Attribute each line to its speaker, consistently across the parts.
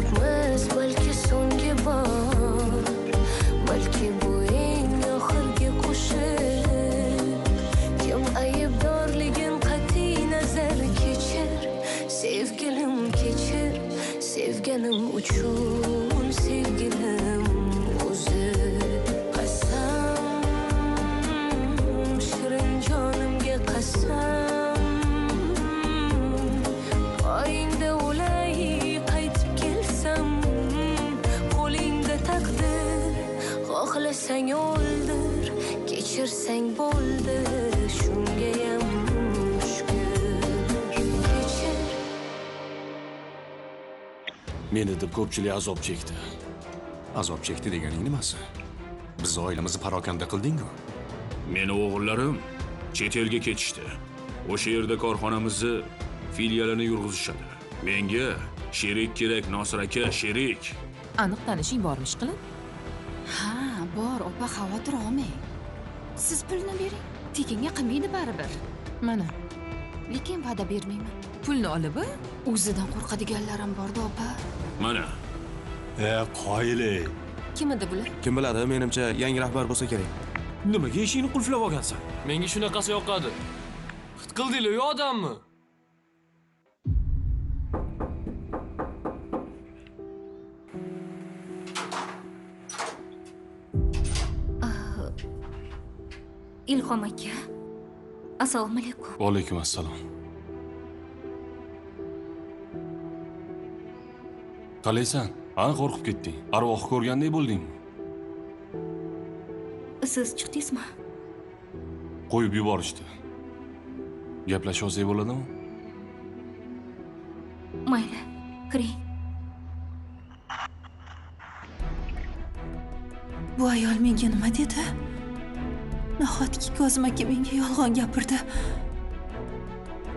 Speaker 1: Ko'ryapmiz balki so'nggi bor, balki bu eng oxirgi qo'shiq. Kim aybdorligin qat'iy nazar kechir, sevgilim kechir, sevganim uchun sevgilim o'zi. Qasam, shirin jonimga qasam, poyingda o'lay qaytib kelsam, qo'lingda taqdir, xohlasang o'ldir, kechirsang bo'ldi, shungayam shukr. Kechir.
Speaker 2: Meni deb ko'pchilik azob chekdi.
Speaker 3: Azob chekdi deganing nimasi? Biz oilamizni parokanda qilding-ku.
Speaker 2: Meni o'g'illarim chet elga ketishdi. O'sha yerda korxonamizni filialini yurg'izishadi. Menga sherik kerak, Nosir aka, sherik.
Speaker 4: Aniq tanishing bormish qilib?
Speaker 5: Ha, bor, opa, xavotir olmang. Siz pulni bering, tekinga qilmaydi baribir.
Speaker 4: Mana.
Speaker 5: Lekin va'da bermayman.
Speaker 4: Pulni olib,
Speaker 5: o'zidan qo'rqadiganlarim borda, opa.
Speaker 2: Mana.
Speaker 6: Qoyil.
Speaker 4: Kim edi bular?
Speaker 7: Kim biladi, menimcha yangi rahbar bo'lsa kerak.
Speaker 8: Nimaga eshikni qulflab olgansan? Menga shunaqasi yoqadi. Hit qildinglar, yo odammi?
Speaker 9: Ilhom aka, assalomu alaykum.
Speaker 2: Va alaykum assalom. Qalaysan? Ha, qo'rqib ketding. Arvoh ko'rgandek bo'ldingmi?
Speaker 9: Siz chiqdingizmi?
Speaker 2: Qo'yib yuborishdi. Gaplashib olsak bo'ladimi?
Speaker 9: Mayli, kiring.
Speaker 10: Bu ayol menga nima dedi? Nahotki Kozim aka menga yolg'on gapirdi?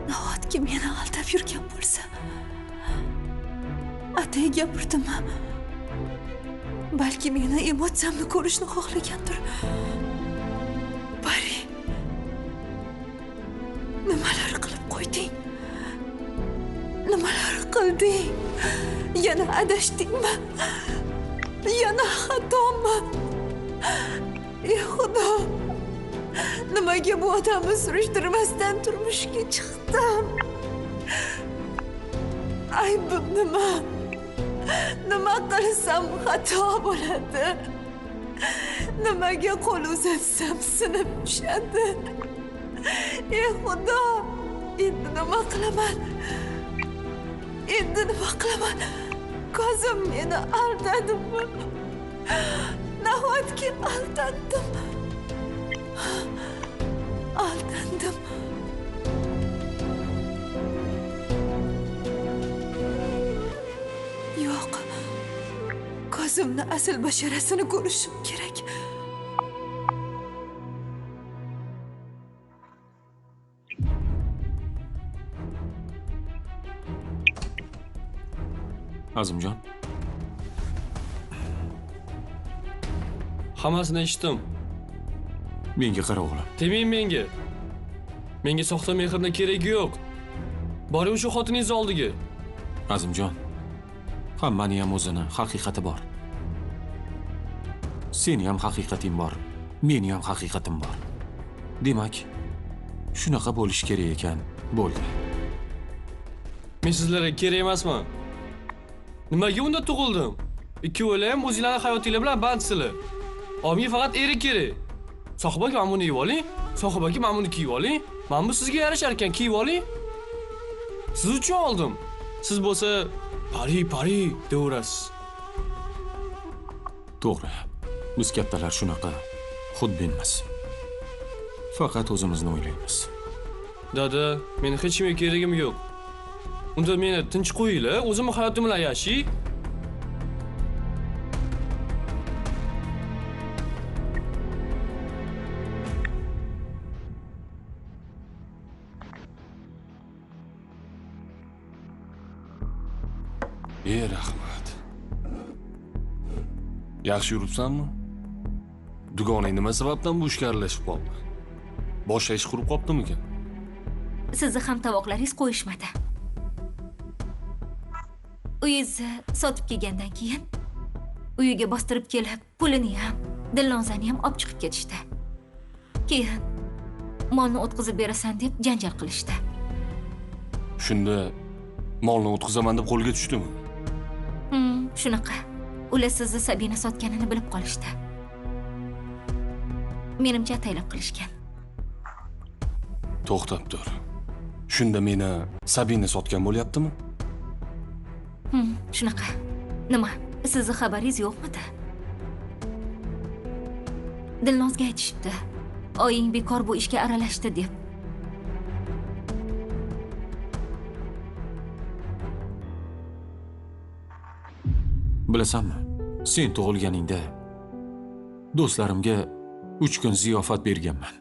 Speaker 10: Nahotki meni aldab yurgan bo'lsa? Atay gapirdimi? Balki meni emotsiyamni ko'rishni xohlagandir. Bari, nimalar qilib qo'yding? Nimalar qilding? Yana adashdingmi? Yana xatomi? Ey Xudo! Nimaga bu odamni surishtirmasdan turmushga chiqdim? Aybim nima? Nima qilsam xato bo'ladi? Nimaga qo'l uzatsam sinib tushadi? Ey Xudo, endi nima qilaman? Endi nima qilaman? Kozim meni aldadimi? Nahotki aldandim? Aldandim. Yo'q. Kozimni asl basharasini ko'rishim kerak.
Speaker 3: Azimjon.
Speaker 8: Hammasini eshitdim.
Speaker 3: Menga qara o'g'lim.
Speaker 8: Demang menga. Menga soxta mehrni keragi yo'q. Boring o'sha xotiningiz oldiga.
Speaker 3: Azimjon, hammani ham o'zini haqiqati bor. Seni ham haqiqating bor, meni ham haqiqatim bor. Demak, shunaqa bo'lish kerak ekan, bo'ldi.
Speaker 8: Men sizlarga kerak emasman. Nimaga unda tug'ildim? Ikkovinglar ham o'zinglarning hayotinglar bilan bandsizlar. Oyimga faqat eri kerak. Sohiba aka, mana buni yeb oling. Sohiba aka, mana buni kiyib oling. Mana bu sizga yarashar ekan, kiyib oling. Siz uchun oldim. Siz bo'lsa pari pari deyaverasiz.
Speaker 3: To'g'ri. Biz kattalar shunaqa xudbinmiz. Faqat o'zimizni o'ylaymiz.
Speaker 8: Dada, meni hech kimga keragim yo'q. Unda meni tinch qo'yinglar, o'zimni hayotim bilan yashay.
Speaker 2: Ey rahmat. Yaxshi yuribsanmi? Dugonang nima sababdan bu ishga aralashib qoldi? Boshqa ish qurib qopdimikin?
Speaker 9: Sizni ham tovoqlaringiz qo'yishmadi. Uyingizni sotib kelgandan keyin uyiga bostirib kelib, pulini ham, Dilnozani ham olib chiqib ketishdi. Keyin molni o'tkazib berasan deb janjal qilishdi.
Speaker 7: Shunda molni o'tkazaman deb qo'lga tushdimi?
Speaker 9: Shunaqa. Ular sizni Sabina sotganini bilib qolishdi. Menimcha ataylab qilishgan.
Speaker 7: To'xtab tur. Shunda meni Sabina sotgan bo'lyaptimi?
Speaker 9: Shunaqa. Nima, sizni xabaringiz yo'qmidi? Dilnozga aytishibdi. Oying bekor bu ishga aralashdi deb.
Speaker 3: Bilasanmi, sen tug'ilganingda do'stlarimga 3 kun ziyofat berganman.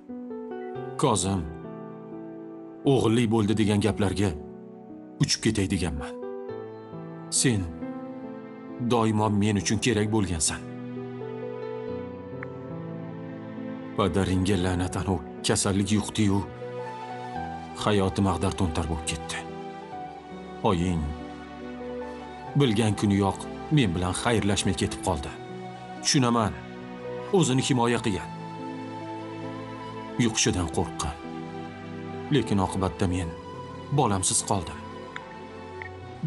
Speaker 3: Kozim o'g'illik bo'ldi degan gaplarga uchib ketay deganman. Sen doimo men uchun kerak bo'lgansan. Padaringga la'nat, anov kasallik yuqdi-yu, hayotim ag'dar-to'ntar bo'lib ketdi. Oying bilgan kuniyoq men bilan xayrlashmay ketib qoldi. Tushunaman, o'zini himoya qilgan. Yuqishidan qo'rqqan. Lekin oqibatda men bolamsiz qoldim.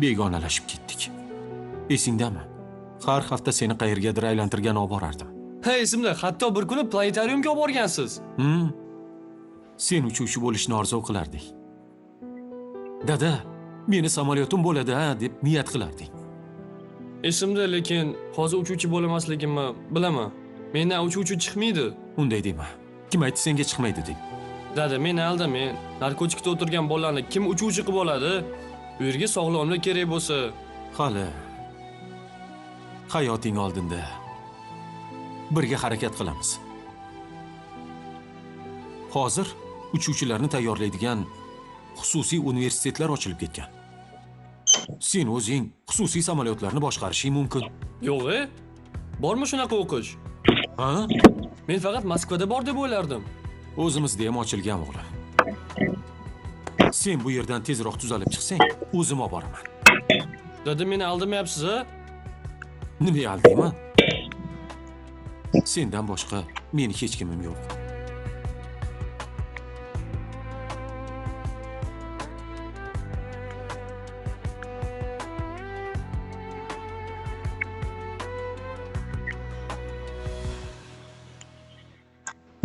Speaker 3: Begonalashib ketdik. Esingdami? Har hafta seni qayergadir aylantirgan olib borardim.
Speaker 8: Ha, esimda. Hatto bir kuni planetariumga olib borgansiz.
Speaker 3: Sen uchuvchi bo'lishni orzu qilarding. Dada, meni samolyotim bo'ladi, ha, deb niyat qilarding.
Speaker 8: Esimda, lekin hozir uchuvchi bo'lmasligimni bilaman. Mendan uchuvchi chiqmaydi.
Speaker 3: Unday dema. Kim aytdi senga chiqmaydi deb?
Speaker 8: Dada, meni aldamang. Narkotikda o'tirgan bolani kim uchuvchi qilib oladi? U yerga sog'lomlik kerak bo'lsa.
Speaker 3: Hali hayoting oldinda. Birga harakat qilamiz. Hozir uchuvchilarni tayyorlaydigan xususiy universitetlar ochilib ketgan. Sen o'zing xususiy samolyotlarni boshqarishing mumkin.
Speaker 8: Yo'q-e? Bormi shunaqa o'qish?
Speaker 3: Ha?
Speaker 8: Men faqat Moskvada bor deb o'ylardim.
Speaker 3: O'zimizda ham ochilgan, o'g'lim. Sen bu yerdan tezroq tuzalib chiqsang, o'zim olib boraman.
Speaker 8: Dada, meni aldamayapsiz-a?
Speaker 3: Nima aldayman? Sendan boshqa meni hech kimim yo'q.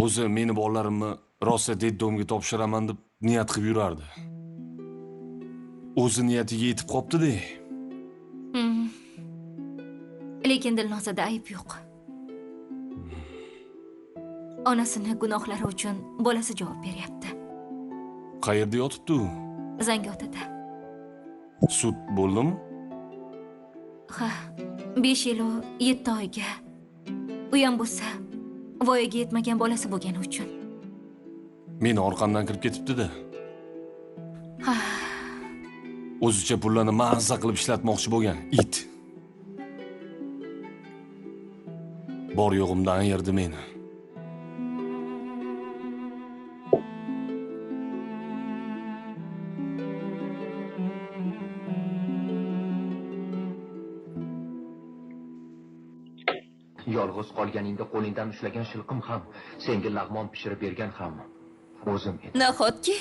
Speaker 7: O'zi meni bolalarimni rosa detdomga topshiraman deb niyat qilib yurardi. O'zi niyatiga yetib qopti-da.
Speaker 9: Lekin Dilnozada ayb yo'q. Onasini gunohlari uchun bolasi javob beryapti.
Speaker 7: Qayerda yotibdi u?
Speaker 9: Zangiotada.
Speaker 7: Sud bo'ldimi?
Speaker 9: Ha, 5 yil 7 oyga. U ham bo'lsa voyaga yetmagan bolasi bo'lgani uchun.
Speaker 7: Meni orqamdan kirib ketibdi-da.
Speaker 9: Ha.
Speaker 7: O'zicha pullarni mazza qilib ishlatmoqchi bo'lgan it. Bor yo'g'imdan ayirdi meni.
Speaker 11: Yolg'iz qolganingda qo'lingdan ushlagan shilqim ham, senga lag'mon pishirib bergan ham o'zim edim.
Speaker 12: Nahotki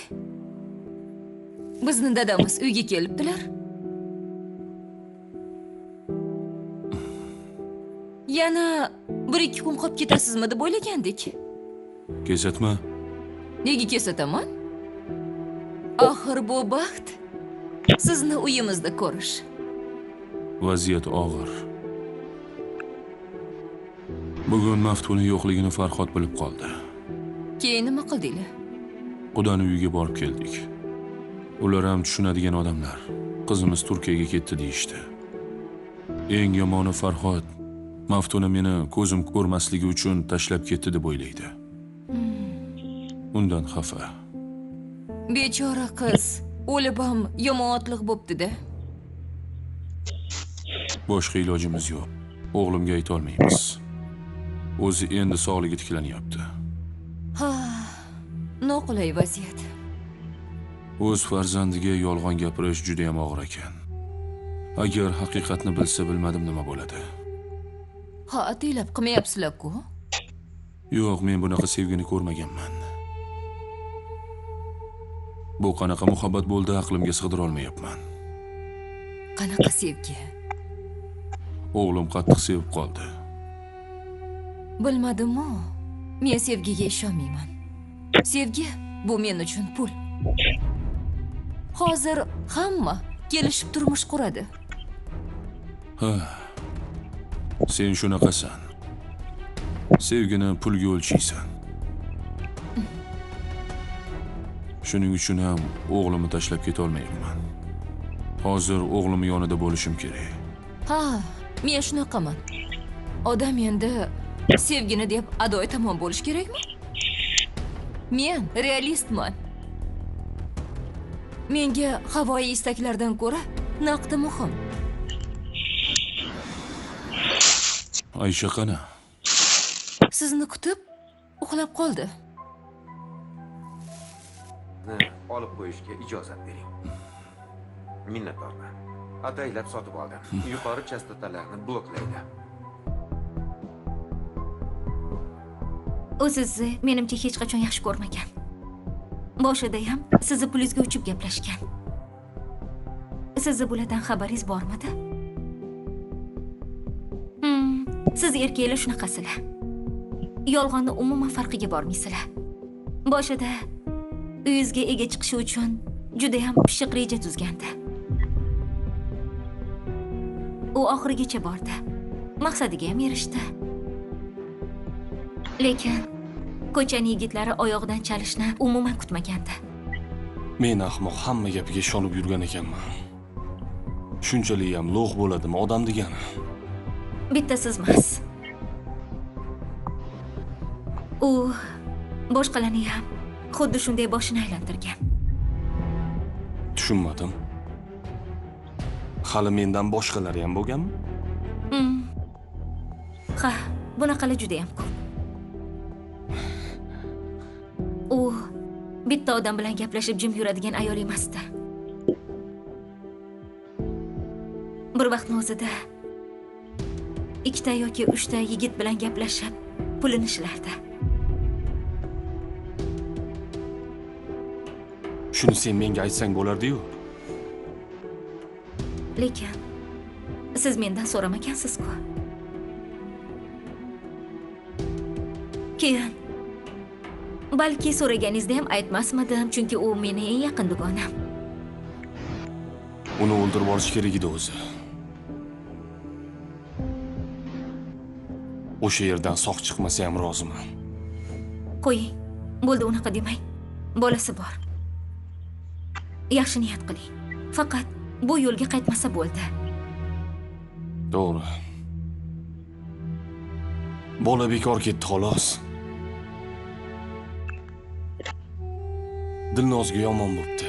Speaker 12: bizni dadamiz uyga kelibdilar. Yana 1-2 kun qolib ketasizmi deb o'ylagandik.
Speaker 2: Kesatma.
Speaker 12: Nega kesataman? Axir bu baxt sizni uyimizda ko'rish.
Speaker 2: Vaziyat og'ir. Bugun Maftuna yo'qligini Farhod bilib qoldi.
Speaker 12: Keyin nima qildinglar?
Speaker 2: Qudani uyiga borib keldik. Ular ham tushunadigan odamlar. Qizimiz Turkiyaga ketdi deyishdi. Eng yomoni Farhod Maftuna meni ko'zim ko'rmasligi uchun tashlab ketdi deb o'ylaydi. Undan xafa.
Speaker 12: Bechora qiz, o'lib ham yomon otliq bo'pti-da.
Speaker 2: Boshqa ilojimiz yo'q. O'g'limga ayta olmaymiz. O'zi endi sog'ligi tiklanyapti.
Speaker 12: Ha, noqulay vaziyat.
Speaker 2: O'z farzandiga yolg'on gapirish juda ham og'ir ekan. Agar haqiqatni bilsa, bilmadim nima bo'ladi.
Speaker 12: Ha, ataylab qilmayapsizlar-ku.
Speaker 2: Yo'q, men bunaqa sevgini ko'rmaganman. Bu qanaqa muhabbat bo'ldi, aqlimga sig'dira olmayapman.
Speaker 12: Qanaqa sevgi?
Speaker 2: O'g'lim qattiq sevib qoldi.
Speaker 12: Bilmadim-u. Men sevgiga ishonmayman. Sevgi bu men uchun pul. Hozir hamma kelishib turmush quradi.
Speaker 2: Ha. Sen shunaqasan. Sevgini pulga o'lchaysan. Shuning uchun ham o'g'limni tashlab keta olmayapman. Hozir o'g'lim yonida bo'lishim kerak.
Speaker 12: Ha, men shunaqaman. Odam endi sevgini deb adoy tamom bo'lish kerakmi? Men realistman. Menga havoyi istaklardan ko'ra naqdi muhim.
Speaker 2: Aysha qani?
Speaker 12: Sizni kutib uxlab qoldi.
Speaker 11: Olib qo'yishga ijozat bering. Minnatdorman. Ataylab sotib oldim. Yuqori chastotalarni bloklaydi.
Speaker 9: U sizni menimcha hech qachon yaxshi ko'rmagan. Boshida ham sizni pulingizga uchib gaplashgan. Sizni bulardan xabaringiz bormidi? Siz erkaklar shunaqasizlar. Yolg'onni umuman farqiga bormaysizlar. Boshida uyingizga ega chiqishi uchun juda ham pishiq reja tuzgandi. U oxirigacha bordi. Maqsadiga ham erishdi. Lekin ko'chaning yigitlari oyog'idan chalishni umuman kutmagandi.
Speaker 7: Men ahmoq hamma gapiga ishonib yurgan ekanman. Shunchalik ham lo'q bo'ladimi odam degani?
Speaker 9: Bitta siz emas. U boshqalarni ham xuddi shunday boshini aylantirgan.
Speaker 7: Tushunmadim. Hali mendan boshqalari ham bo'lganmi?
Speaker 9: Ha, bunaqalar juda ham ko'p. U bitta odam bilan gaplashib jim yuradigan ayol emasdi. Bir vaqtning o'zida 2 yoki 3 ta yigit bilan gaplashib pulini ishlardi.
Speaker 7: Shuni sen menga aytsang bo'lardi-yu.
Speaker 9: Lekin siz mendan so'ramagansiz-ku. Keyin balki so'raganingizda ham aytmasmidim, chunki u meni eng yaqin dugonam.
Speaker 7: Uni o'ldirib yuborish kerak edi o'zi. O'sha yerdan sog' chiqmasa ham roziman.
Speaker 9: Qo'ying. Bo'ldi, unaqa demang. Bolasi bor. Yaxshi niyat qiling. Faqat bu yo'lga qaytmasa bo'ldi.
Speaker 7: To'g'ri. Bola bekor ketdi xolos. Dilnozga yomon bo'pti.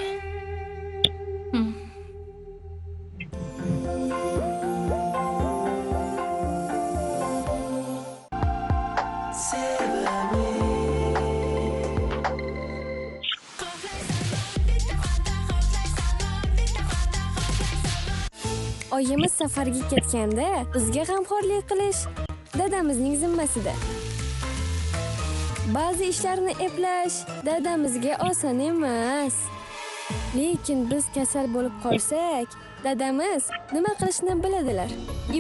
Speaker 1: Oyimiz safarga ketganda bizga g'amxo'rlik qilish dadamizning zimmasida. Ba'zi ishlarni eplash dadamizga oson emas. Lekin biz kasal bo'lib qolsak, dadamiz nima qilishni biladilar.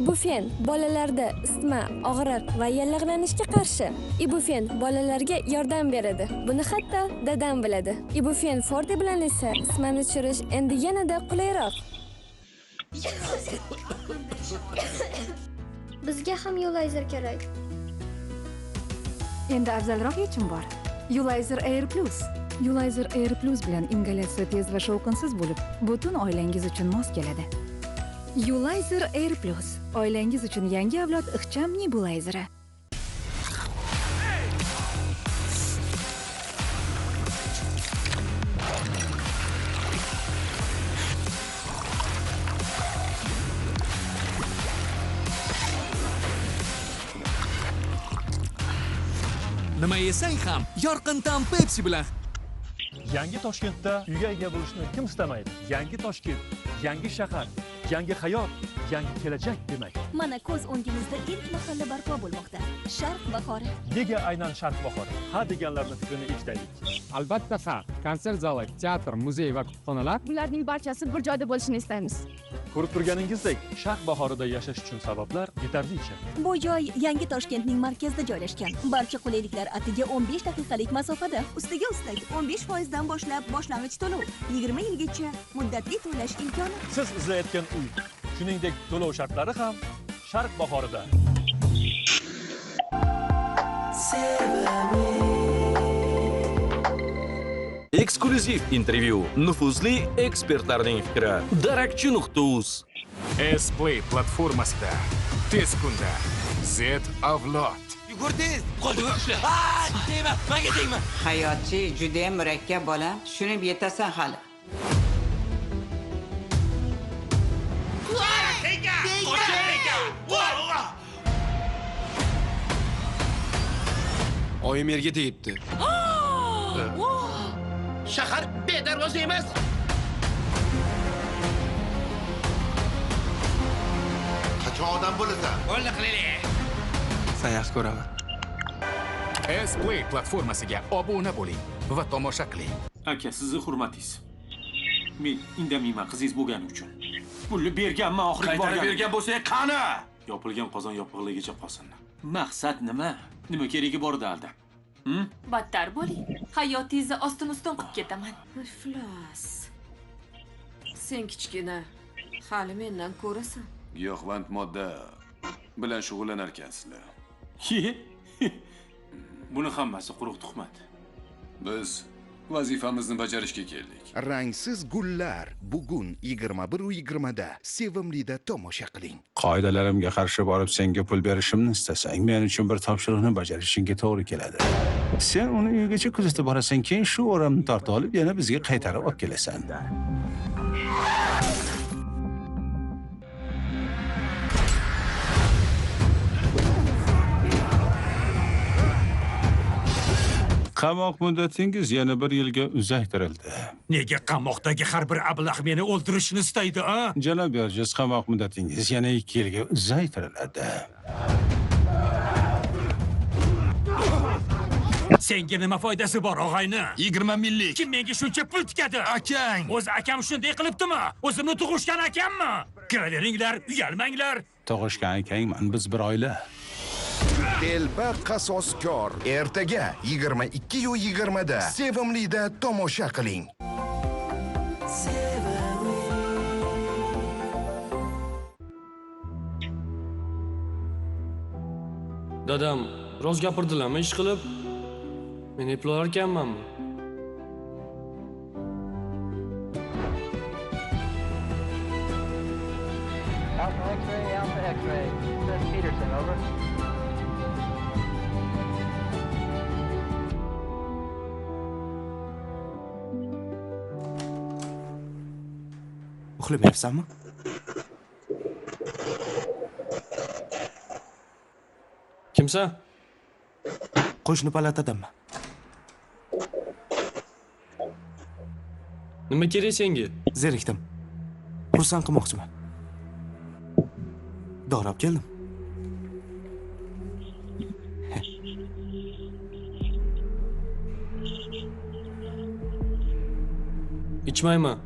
Speaker 1: Ibufen bolalarda isitma, og'riq va yallig'lanishga qarshi. Ibufen bolalarga yordam beradi. Buni hatto dadam biladi. Ibufen Forte bilan esa isitmani tushirish endi yanada qulayroq.
Speaker 13: Bizga ham Yulayzer kerak.
Speaker 14: Endi afzalroq yechim bor. Yulayzer Air Plus. Yulayzer Air Plus bilan ingalyatsiya tez va shovqinsiz bo'lib, butun oilangiz uchun mos keladi. Yulayzer Air Plus oilangiz uchun yangi avlod ixcham nebulayzeri.
Speaker 15: Nima yesang ham yorqin ta'm Pepsi bilan.
Speaker 16: Yangi Toshkentda uyga ega bo'lishni kim istamaydi? Yangi Toshkent, yangi shahar, Yangi hayot, yangi kelajak demak.
Speaker 10: Mana ko'z o'ngimizda ilk mahalla barpo bo'lmoqda. Sharq bahori.
Speaker 16: Nega aynan Sharq bahori? Ha deganlarning fikrini eshitaylik.
Speaker 17: Albatta ha. Konsert zali, teatr, muzey va kutubxonalar.
Speaker 18: Bularning barchasi bir joyda bo'lishini istaymiz.
Speaker 16: Ko'rib turganingizdek, Sharq bahorida yashash uchun sabablar yetarlicha.
Speaker 10: Bu joy yangi Toshkentning markazida joylashgan. Barcha qulayliklar atiga 15 daqiqalik masofada. Ustiga ustak 15% dan boshlab boshlang'ich to'lov, 20 yilgacha muddatli to'lash imkoni.
Speaker 16: Siz izlayotgan uy, shuningdek to'lov shartlari ham Sharq bahorida.
Speaker 19: Eksklyuziv intervyu, nufuzli ekspertlarning fikri. Darakchi.uz.
Speaker 20: S-Play platformasida tez kunda Z avlod.
Speaker 21: Yugur tez. Qo'lni ushla. Tegma, menga tegma.
Speaker 22: Hayotchi juda ham murakkab bola, tushunib yetasan hali.
Speaker 8: Oyim yerga tegibdi.
Speaker 21: Shahar bedarvoza emas.
Speaker 23: Qachon odam bo'lasan?
Speaker 21: Bo'ldi qilaylik.
Speaker 8: Sen yaxshi ko'raman.
Speaker 20: S-Play platformasiga obuna bo'ling va tomosha qiling.
Speaker 3: Aka, sizni hurmatingiz. Men indamayman qizingiz bo'lgani uchun. Pulni berganman oxirgi borgan.
Speaker 2: Qaytarib bergan bo'lsa, qani? Yopilgan qozon yopiqligicha qolsin.
Speaker 3: Maqsad nima? Nima keragi bor edi aldab?
Speaker 24: Battar bo'ling. Hayotingizni ostin-ustun qilib ketaman.
Speaker 4: Iflos. Sen kichkina, hali mendan ko'rasan.
Speaker 25: Giyohvand modda bilan shug'ullanar ekansizlar.
Speaker 2: Buni hammasi quruq tuhmat.
Speaker 25: Biz vazifamizni bajarishga keldik.
Speaker 23: Rangsiz gullar bugun 21:20 da Sevimlida tomosha qiling.
Speaker 26: Qoidalarimga qarshi borib senga pul berishimni istasang, men uchun bir topshiriqni bajarishingga to'g'ri keladi. Sen uni uygacha kuzatib borasan, keyin shu o'ramni tortib olib yana bizga qaytarib olib kelasan. Qamoq muddatingiz yana 1 yilga uzaytirildi.
Speaker 27: Nega qamoqdagi har bir ablah meni o'ldirishni istaydi, a?
Speaker 26: Janob Yorjiz, qamoq muddatingiz yana 2 yilga uzaytiriladi.
Speaker 27: Senga nima foydasi bor, og'ayni?
Speaker 25: 20 millik.
Speaker 27: Kim menga shuncha pul tikadi?
Speaker 25: Akang.
Speaker 27: O'z akam shunday qilibdimi? O'zimni tug'ishgan akammi? Kiraveringlar, uyalmanglar.
Speaker 26: Tug'ishgan akangman, biz bir oila.
Speaker 23: Telba qasoskor ertaga 22:20 da Sevimlida tomosha qiling.
Speaker 8: Dadam rost gapirdilarmi ish qilib? Men eplar ekanmanmi?
Speaker 28: Alpha X-ray, Alpha X-ray. This is Peterson, over.
Speaker 29: Uxlamayapsanmi?
Speaker 8: Kimsan?
Speaker 29: Qo'shni palatadanman.
Speaker 8: Nima kerak senga?
Speaker 29: Zerikdim. Xursand qilmoqchiman. Dori olib keldim.
Speaker 8: Ichmayman.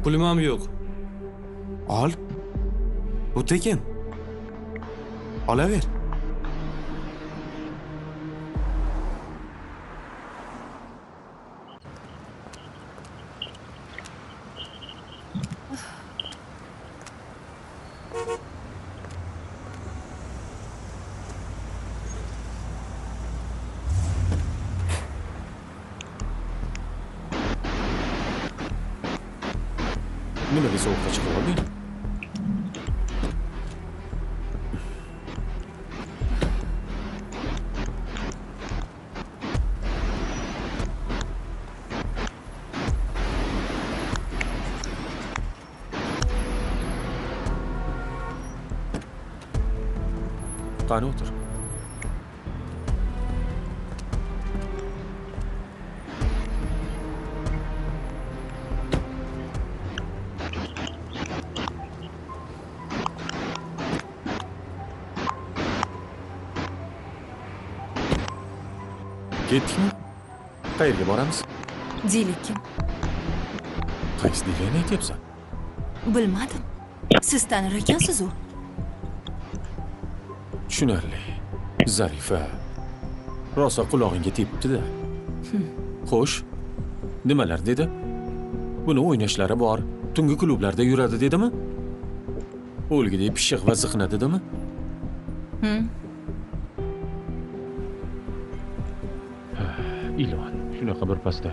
Speaker 8: Pulim ham yo'q.
Speaker 29: Ol. Bu tekin. Olaver.
Speaker 3: Nimaga sovuqqa chiqib olding? Qani o'tir. Ketdikmi? Qayerga boramiz?
Speaker 10: Dili kim?
Speaker 3: Qaysi Dilani aytyapsan?
Speaker 10: Bilmadim. Siz tanir ekansiz-u.
Speaker 3: Tushunarli. Zarifa rosa qulog'ingga tepibdi-da. Xo'sh, nimalar dedi? Buni o'ynashlari bor, tungi klublarda yuradi dedimi? O'lgidek pishiq va ziqna dedimi? Ilon shunaqa bir pasda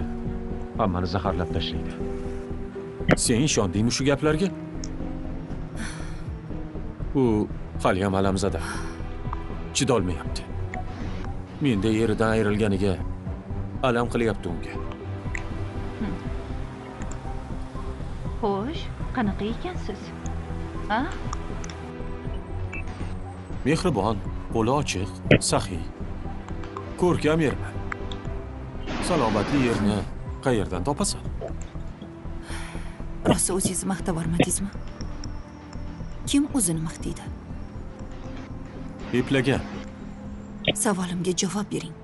Speaker 3: hammani zaharlab tashlaydi. Sen ishondingmi shu gaplarga? U hali ham alamzada. Chidolmayapti. Menda yeridan ayrilganiga alam qilyapti unga.
Speaker 10: Xo'sh, qanaqa ekansiz? Ha?
Speaker 3: Mehribon, qo'li ochiq, saxiy. Ko'rkam erman. Salobatli yerni qayerdan topasan?
Speaker 10: Rosa o'zingizni maqtab olmadingizmi? Kim o'zini maqtaydi?
Speaker 3: Eplagan.
Speaker 10: Savolimga javob bering.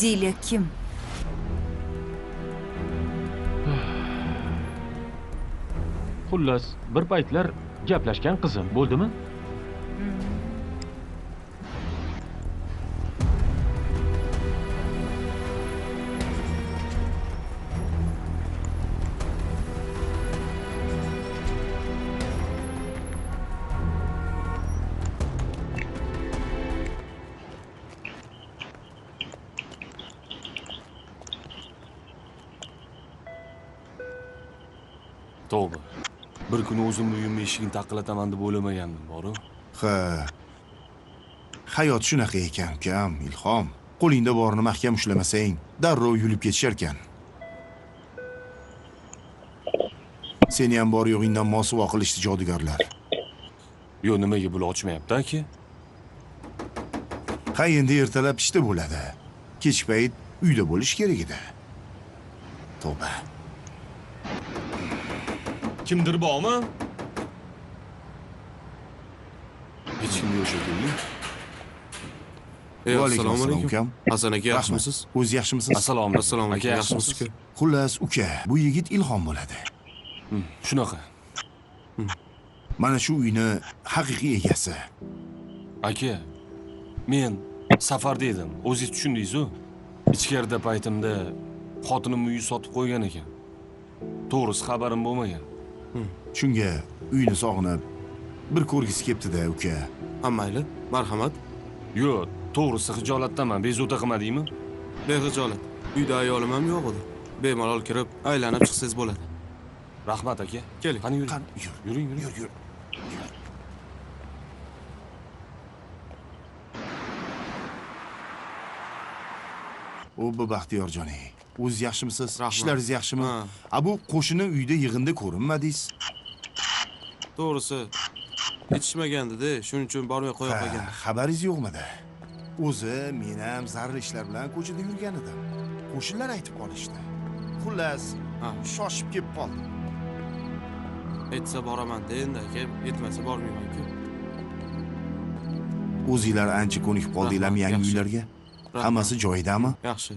Speaker 10: Dilya kim?
Speaker 3: Xullas, bir paytlar gaplashgan qizim bo'ldimi?
Speaker 8: Tavba. Bir kuni o'zimni uyimni eshigini taqillataman deb o'ylamagandim, boru.
Speaker 1: Ha. Hayot shunaqa ekan, ukam, Ilhom. Qo'lingda borini mahkam ushlamasang, darrov yulib ketishar ekan. Seni ham bor yo'g'ingdan mosuvo qilishdi jodugarlar.
Speaker 8: Yo, nimaga bular ochmayapti, aka?
Speaker 1: Ha, endi ertalab ishda bo'ladi. Kech payt uyda bo'lish kerak edi. Tavba.
Speaker 8: Kimdir bormi? Hech kim yo'q shekilli.
Speaker 1: Assalomu alaykum.
Speaker 29: Hasan aka, yaxshimisiz?
Speaker 1: O'zi yaxshimisiz?
Speaker 8: Assalomu alaykum. Aka, yaxshimisiz?
Speaker 1: Xullas, uka, bu yigit Ilhom bo'ladi.
Speaker 8: Shunaqa.
Speaker 1: Mana shu uyni haqiqiy egasi.
Speaker 8: Aka, men safarda edim. O'zingiz tushundingiz-ku. Ichkarida paytimda xotinim uyi sotib qo'ygan ekan. To'g'risi xabarim bo'lmagan.
Speaker 1: Shunga uyni sog'inib bir ko'rgisi kelibdi-da, uka.
Speaker 29: Ha, mayli, marhamat.
Speaker 8: Yo'q, to'g'risi xijolatdaman. Bezovta qilmadingmi?
Speaker 29: Bexijolat. Uyda ayolim ham yo'q edi. Bemalol kirib, aylanib chiqsangiz bo'ladi.
Speaker 8: Rahmat aka.
Speaker 29: Keling.
Speaker 8: Qani yuring.
Speaker 1: Yur.
Speaker 8: Yuring, yuring.
Speaker 1: Yur, yur. O, bu Baxtiyorjoning. O'zi yaxshimisiz? Ishlaringiz yaxshimi? A bu qo'shini uyda yig'inda ko'rinmadingiz.
Speaker 29: To'g'risi, yetishmagandi-da, shuning uchun bormay qo'ya qolgan.
Speaker 1: Xabaringiz yo'qmidi? O'zi men ham zarur ishlar bilan ko'chada yurgan edim. Qo'shnilar aytib qolishdi. Xullas, shoshib kelib qoldim.
Speaker 29: Aytsa boraman-da endi aka, aytmasa bormayman-ku.
Speaker 1: O'zinglar ancha ko'nikib qoldinglarmi yangi uylarga? Hammasi joyidami?
Speaker 29: Yaxshi.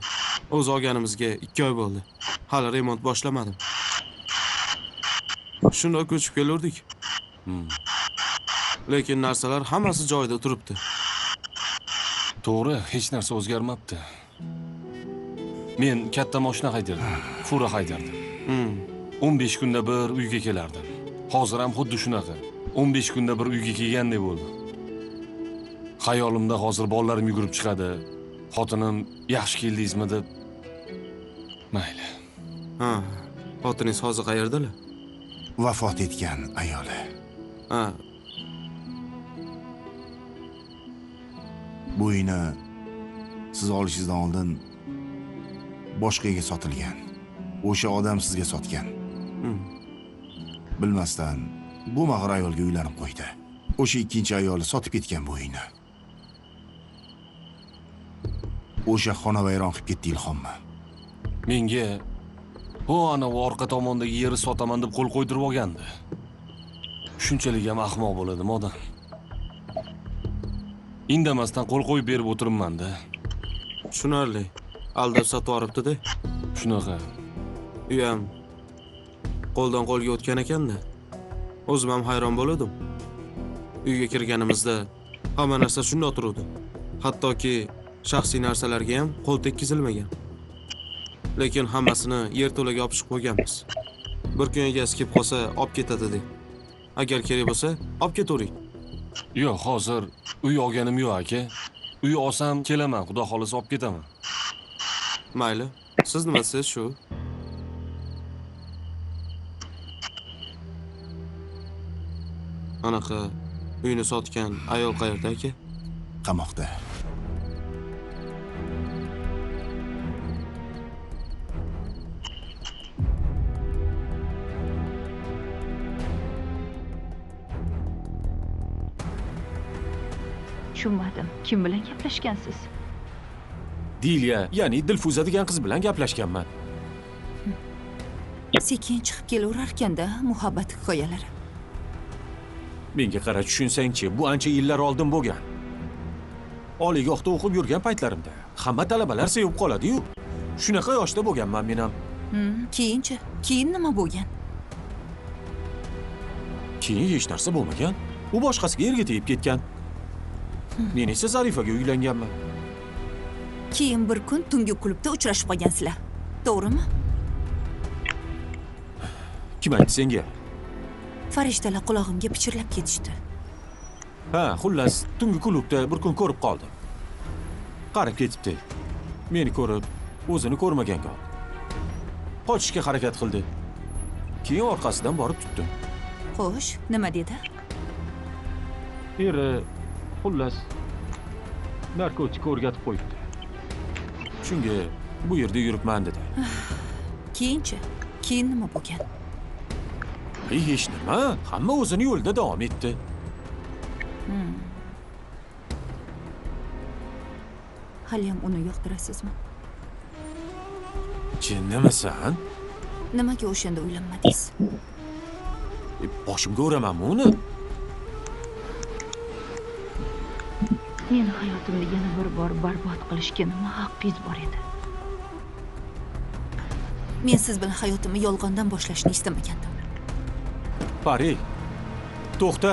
Speaker 29: O'z olganimizga 2 oy bo'ldi. Hali remont boshlamadim. Shunday ko'chib kelurdik. Lekin narsalar hammasi joyida turibdi.
Speaker 8: To'g'ri, hech narsa o'zgarmabdi. Men katta mashina haydardim, fura haydardim. 15 kunda bir uyga kelardim. Hozir ham xuddi shunaqa. 15 kunda bir uyga kelgandek bo'ldi. Xayolimda hozir bolalarim yugurib chiqadi. Xotinim yaxshi keldingizmi deb. Mayli.
Speaker 29: Ha, xotiningiz hozir qayerdalar?
Speaker 1: Vafot etgan ayoli.
Speaker 29: Ha.
Speaker 1: Bu uyni siz olishingizdan oldin boshqaga sotilgan. O'sha odam sizga sotgan. Bilmasdan bu mag'rur ayolga uylanib qo'ydi. O'sha ikkinchi ayoli sotib ketgan bu uyni. O'sha xonavayron qilib ketdi Ilhomni.
Speaker 8: Menga u ana orqa tomondagi yeri sotaman deb qo'l qo'ydirib olgandi. Shunchalik ham ahmoq bo'ladimi odam? Indamasdan qo'l qo'yib berib o'tiribman-da.
Speaker 29: Tushunarli. Aldab sotib yuboribdi-da.
Speaker 8: Shunaqa.
Speaker 29: Uy ham qo'ldan qo'lga o'tgan ekanda. O'zim ham hayron bo'ldim. Uyga kirganimizda hamma narsa shunday turuvdi. Hattoki shaxsiy narsalarga ham qo'l tekkizilmagan. Lekin hammasini yerto'laga olib chiqib qo'yganmiz. Bir kun egasi kelib qolsa, olib ketadi deb. Agar kerak bo'lsa, olib ketavering.
Speaker 8: Yo'q, hozir uy olganim yo'q aka. Uy olsam kelaman, xudo xolasa olib ketaman.
Speaker 29: Mayli, siz nima siz shu? Anaqa uyni sotgan ayol qayerda aka?
Speaker 1: Qamoqda.
Speaker 5: Tushunmadim. Kim bilan gaplashgansiz?
Speaker 3: Dilya, ya'ni Dilfuza degan qiz bilan gaplashganman.
Speaker 5: Sekin chiqib kelaverarkan-da muhabbat hikoyalari.
Speaker 3: Menga qara, tushunsangchi, bu ancha yillar oldin bo'lgan. Oliygohda o'qib yurgan paytlarimda hamma talabalar sevib qoladi-yu. Shunaqa yoshda bo'lganman men ham.
Speaker 5: Keyinchi? Keyin nima bo'lgan?
Speaker 3: Keyin hech narsa bo'lmagan. U boshqasiga erga tegib ketgan. Men esa Zarifaga uylanganman.
Speaker 5: Keyin bir kun tungi klubda uchrashib qolgansizlar. To'g'rimi?
Speaker 3: Kim aytdi senga?
Speaker 5: Farishtalar qulog'imga pichirlab ketishdi.
Speaker 3: Ha, xullas, tungi klubda bir kun ko'rib qoldim. Qarab ketibdi. Meni ko'rib, o'zini ko'rmaganga oldi. Qochishga harakat qildi. Keyin orqasidan borib tutdim.
Speaker 5: Xo'sh, nima dedi?
Speaker 3: Eri, xullas, narkotik o'rgatib qo'yibdi. Shunga bu yerda yuribman dedi.
Speaker 5: Keyinchi? Keyin nima bo'lgan?
Speaker 3: Hech nima, hamma o'zini yo'lida davom etdi.
Speaker 5: Haliyam uni yoqtirasizmi?
Speaker 3: Jinnimisan?
Speaker 5: Nimaga o'shanda uylanmadingiz?
Speaker 3: Boshimga uramanmi uni?
Speaker 5: Meni hayotimni yana bir bor barbod qilishga nima haqqingiz bor edi? Men siz bilan hayotimni yolg'ondan boshlashni istamagandim.
Speaker 3: Pari, to'xta.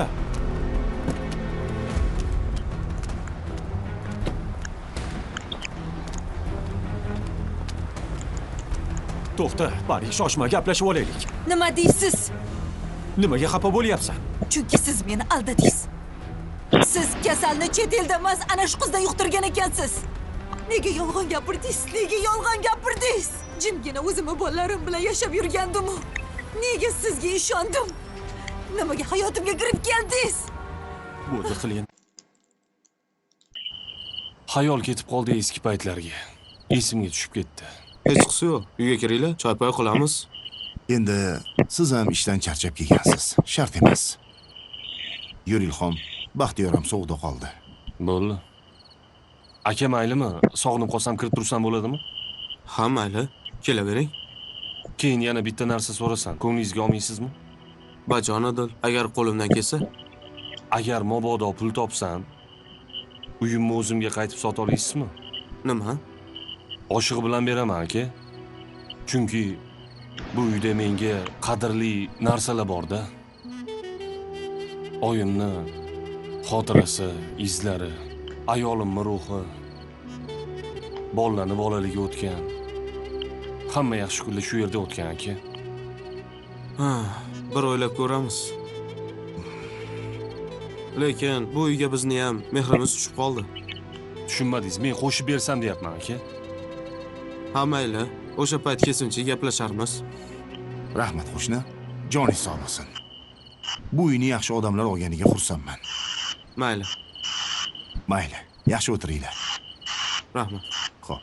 Speaker 3: To'xta, Pari, shoshma, gaplashib olaylik.
Speaker 5: Nima deysiz?
Speaker 3: Nimaga xafa bo'lyapsan?
Speaker 5: Chunki siz meni aldadingiz. Siz kasalni chet elda emas, ana shu qizdan yuqtirgan ekansiz. Nega yolg'on gapirdingiz? Nega yolg'on gapirdingiz? Jimgina o'zimni bolalarim bilan yashab yurgandim-u. Nega sizga ishondim? Nimaga hayotimga kirib keldingiz?
Speaker 3: Bo'ldi, qiling.
Speaker 8: Xayol ketib qoldi eski paytlarga. Esimga tushib ketdi.
Speaker 29: Hech qisi yo'q. Uyga kiringlar, choy-poy qilamiz.
Speaker 1: Endi siz ham ishdan charchab kelgansiz. Shart emas. Yur Ilhom, Baxtiyor ham sovuqda qoldi.
Speaker 8: Bo'ldi. Aka maylimi? Sog'inib qolsam kirib tursam bo'ladimi?
Speaker 29: Ha, mayli. Kelavering.
Speaker 8: Keyin yana bitta narsa so'rasam, ko'nglingizga olmaysizmi?
Speaker 29: Bajonidil, agar qo'limdan kelsa.
Speaker 8: Agar mabodo pul topsam, uyimni o'zimga qaytib sota olasizmi?
Speaker 29: Nima?
Speaker 8: Oshig'i bilan beraman, aka. Chunki bu uyda menga qadrli narsalar bor-da. Oyimni xotirasi, izlari, ayolimni ruhi, bolalarni bolaligi o'tgan. Hamma yaxshi kunlar shu yerda o'tgan, aka.
Speaker 29: Ha, bir o'ylab ko'ramiz. Lekin bu uyga bizni ham mehrimiz tushib qoldi.
Speaker 8: Tushunmadingiz, men qo'shib bersam deyapman, aka.
Speaker 29: Ha, mayli, o'sha payt kelsincha gaplasharmiz.
Speaker 1: Rahmat qo'shni, joningiz sog' bo'lsin. Bu uyni yaxshi odamlar olganiga xursandman.
Speaker 29: Mayli.
Speaker 1: Mayli, yaxshi o'tiringlar.
Speaker 29: Rahmat.
Speaker 1: Xo'p,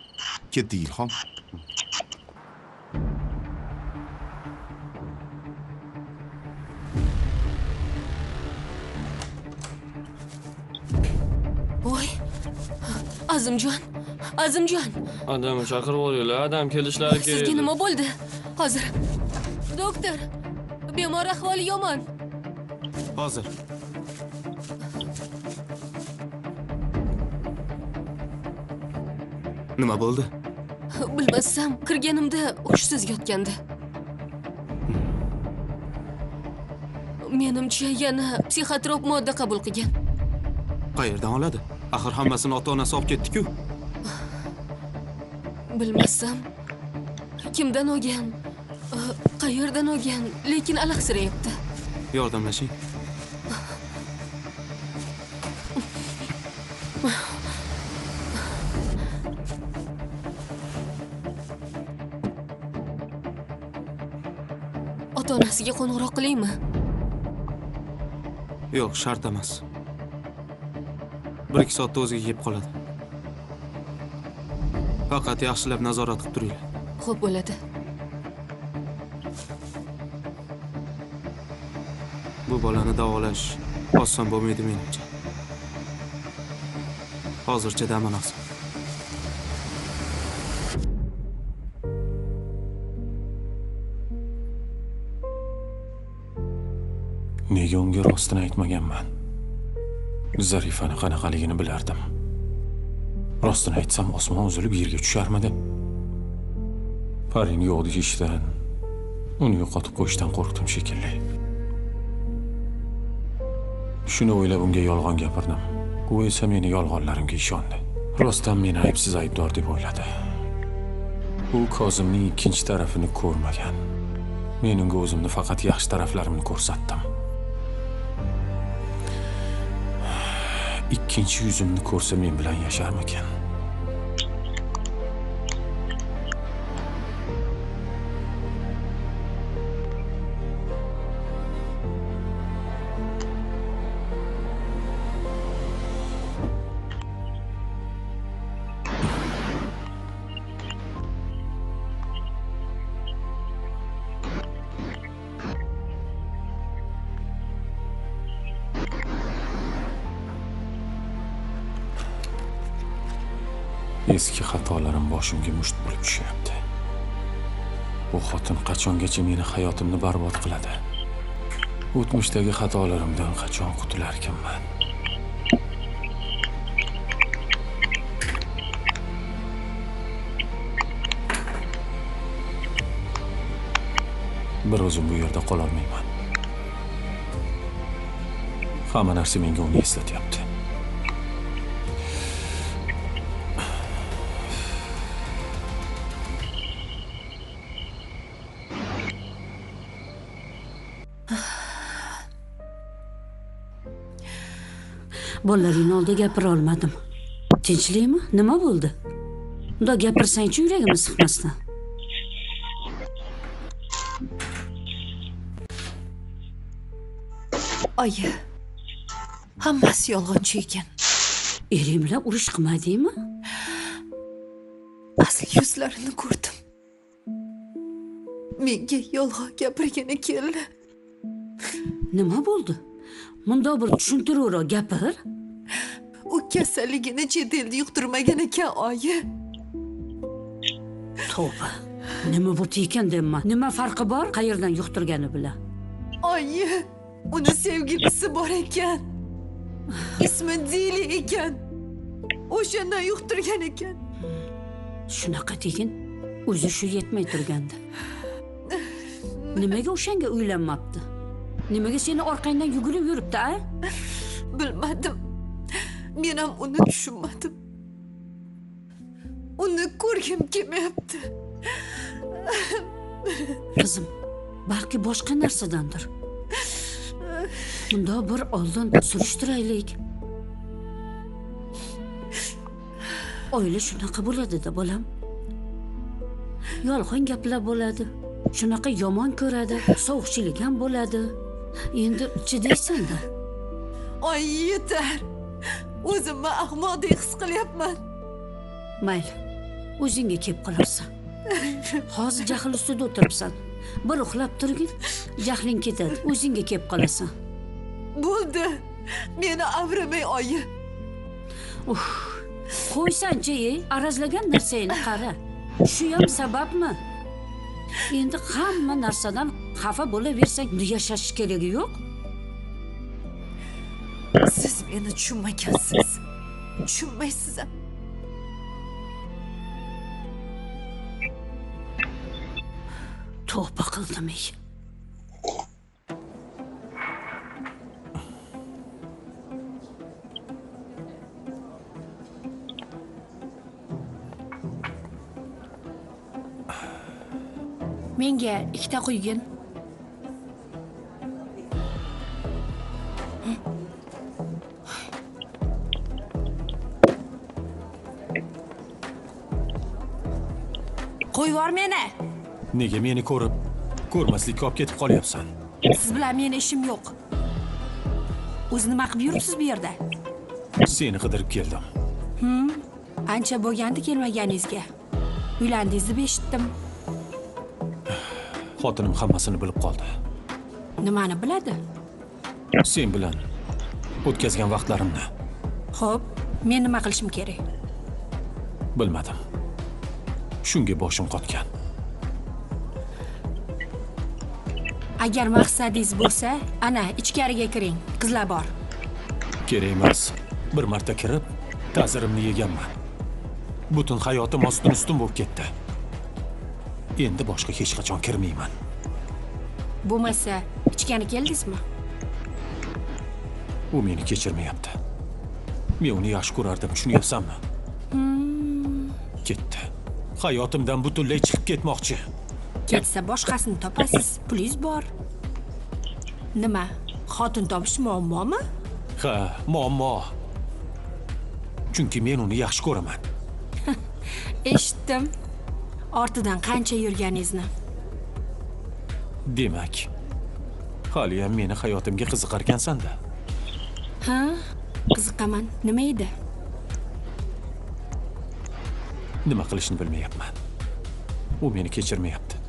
Speaker 1: ketdik Ilhom.
Speaker 24: Voy! Azimjon, Azimjon.
Speaker 8: Adamni chaqirib olinglar, adam kelishlari kerak.
Speaker 24: Sizga nima bo'ldi? Hozir. Doktor, bemor ahvoli yomon.
Speaker 29: Hozir. Nima bo'ldi?
Speaker 24: Bilmasam, kirganimda hushsiz yotgandi. Menimcha, yana psixotrop modda qabul qilgan.
Speaker 29: Qayerdan oladi? Axir hammasini ota-onasi olib ketdi-ku.
Speaker 24: Bilmasam, kimdan olgan, qayerdan olgan, lekin alahsirayapti.
Speaker 29: Yordamlashing.
Speaker 24: Ota-onasiga qo'ng'iroq qilaymi?
Speaker 29: Yo'q, shart emas. 1-2 soatda o'ziga kelib qoladi. Faqat yaxshilab nazorat qilib turinglar.
Speaker 24: Xo'p bo'ladi.
Speaker 29: Bu bolani davolash oson bo'lmaydi menimcha. Hozircha damini olsin.
Speaker 3: Nega unga rostini aytmaganman? Zarifani qanaqaligini bilardim. Rostini aytsam osmon uzilib yerga tusharmidi? Parin yo'q deyishdan, uni yo'qotib qo'yishdan qo'rqdim shekilli. Shuni o'ylab unga yolg'on gapirdim. U esa meni yolg'onlarimga ishondi. Rostdan meni aybsiz aybdor deb o'yladi. U Kozimning ikkinchi tarafini ko'rmagan. Men unga o'zimni faqat yaxshi taraflarimni ko'rsatdim. Ikkinchi yuzimni ko'rsa men bilan yasharmikan? Eski xatolarim boshimga musht bo'lib tushyapti. Bu xotin qachongacha meni hayotimni barbod qiladi? O'tmishdagi xatolarimdan qachon qutularkanman? Bir o'zim bu yerda qololmayman. Hamma narsa menga uni eslatyapti.
Speaker 6: Bolalaringni oldida gapira olmadim. Tinchlikmi? Nima bo'ldi? Unda gapirsang-chi, yuragimni siqmasdan.
Speaker 5: Oyi, hammasi yolg'onchi ekan.
Speaker 6: Ering bilan urush qilmadingmi?
Speaker 5: Asl yuzlarini ko'rdim. Menga yolg'on gapirgani keldi.
Speaker 6: Nima bo'ldi? Mundoq bir tushuntiravroq gapir.
Speaker 5: U kasalligini chet elda yuqtirmagan ekan, oyi.
Speaker 6: Tavba. Nima bo'pti ekan deyman. Nima farqi bor qayerdan yuqtirgani bilan?
Speaker 5: Oyi, uni sevgilisi bor ekan. Ismi Dili ekan. O'shandan yuqtirgan ekan.
Speaker 6: Shunaqa degin, o'zi shu yetmay turgandi. Nimaga o'shanga uylanmabdi? Nimaga seni orqangdan yugurib yuribdi, a?
Speaker 5: Bilmadim. Men ham uni tushunmadim. Uni ko'rgim kelmayapti.
Speaker 6: Qizim, balki boshqa narsadandir. Bunda bir oldin surishtiraylik. Oila shunaqa bo'ladi-da, bolam. Yolg'on gaplar bo'ladi. Shunaqa yomon ko'radi, sovuqchilik ham bo'ladi. Endi chidaysan-da.
Speaker 5: Oy, yetar. O'zimni ahmoqdek his qilyapman.
Speaker 6: Mayli, o'zingga kelib qolarsan. Hozir jahl ustida o'tiribsan. Bir uxlab turgin, jahling ketadi, o'zingga kelib qolasan.
Speaker 5: Bo'ldi. Meni avramay, oyi.
Speaker 6: Uf, qo'ysanchi, arazlagan narsangni qara. Shu ham sababmi? Endi hamma narsadan xafa bo'laversang, yashash keragi yo'q.
Speaker 5: Siz meni tushunmagansiz. Tushunmaysiz ham.
Speaker 6: Tavba qildim ey. Menga ikkita quygin. Qo'yvor meni.
Speaker 3: Nega meni ko'rib, ko'rmaslikka olib ketib qolyapsan?
Speaker 5: Siz bilan meni ishim yo'q. O'zi nima qilib yuribsiz bu yerda?
Speaker 3: Seni qidirib keldim.
Speaker 5: Ancha bo'lgandi kelmaganingizga. Uylandingiz deb eshitdim.
Speaker 3: Xotinim hammasini bilib qoldi.
Speaker 5: Nimani biladi?
Speaker 3: Sen bilan o'tkazgan vaqtlarimni.
Speaker 5: Xo'p, men nima qilishim kerak?
Speaker 3: Bilmadim. Shunga boshim qotgan.
Speaker 5: Agar maqsadingiz bo'lsa, ana ichkariga kiring. Qizlar bor.
Speaker 3: Kerak emas. Bir marta kirib, ta'zirimni yeganman. Butun hayotim ostin-ustun bo'lib ketdi. Endi boshqa hech qachon kirmayman.
Speaker 5: Bo'lmasa, ichgani keldingizmi?
Speaker 3: U meni kechirmayapti. Men uni yaxshi ko'rardim, tushunyapsanmi? Ketdi. Hayotimdan butunlay chiqib ketmoqchi.
Speaker 5: Ketsa boshqasini topasiz, pulingiz bor. Nima, xotin topish muammomi?
Speaker 3: Ha, muammo. Chunki men uni yaxshi ko'raman.
Speaker 5: Eshitdim. Ortidan qancha yurganingizni.
Speaker 3: Demak, hali ham meni hayotimga qiziqarkansan-da.
Speaker 5: Ha, qiziqaman. Nima edi?
Speaker 3: Nima qilishni bilmayapman. U meni kechirmayapti.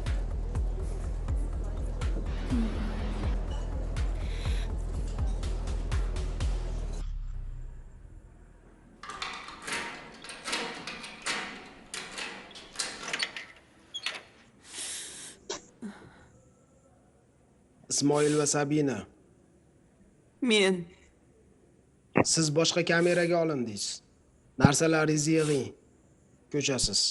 Speaker 7: Ismoil va Sabina.
Speaker 9: Men.
Speaker 7: Siz boshqa kameraga olindingiz. Narsalaringizni yig'ing. Ko'chasiz.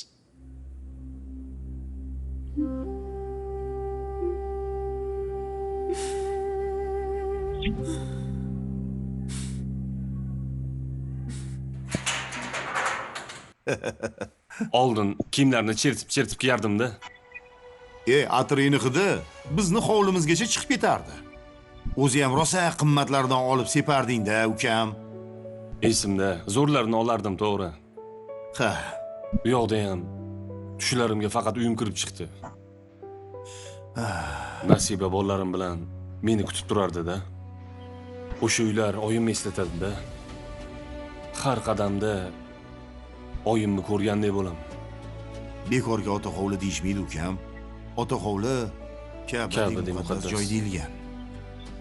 Speaker 8: Oldin kiyimlarni chertib-chertib kiyardim-da.
Speaker 1: Atirini hidi bizni hovlimizgacha chiqib ketardi. O'zi ham rosa qimmatlardan olib separding-da, ukam.
Speaker 8: Esimda, zo'rlarini olardim, to'g'ri.
Speaker 1: Ha.
Speaker 8: Bu yoqda ham tushlarimga faqat uyim kirib chiqdi. Nasiba bolalarim bilan meni kutib turardi-da. O'sha uylar oyimni eslatadi-da. Har qadamda oyimni ko'rgandek bo'laman.
Speaker 1: Bekorga ota hovli deyishmaydi, ukam. Ota hovli Ka'badek muqaddas joy deyilgan.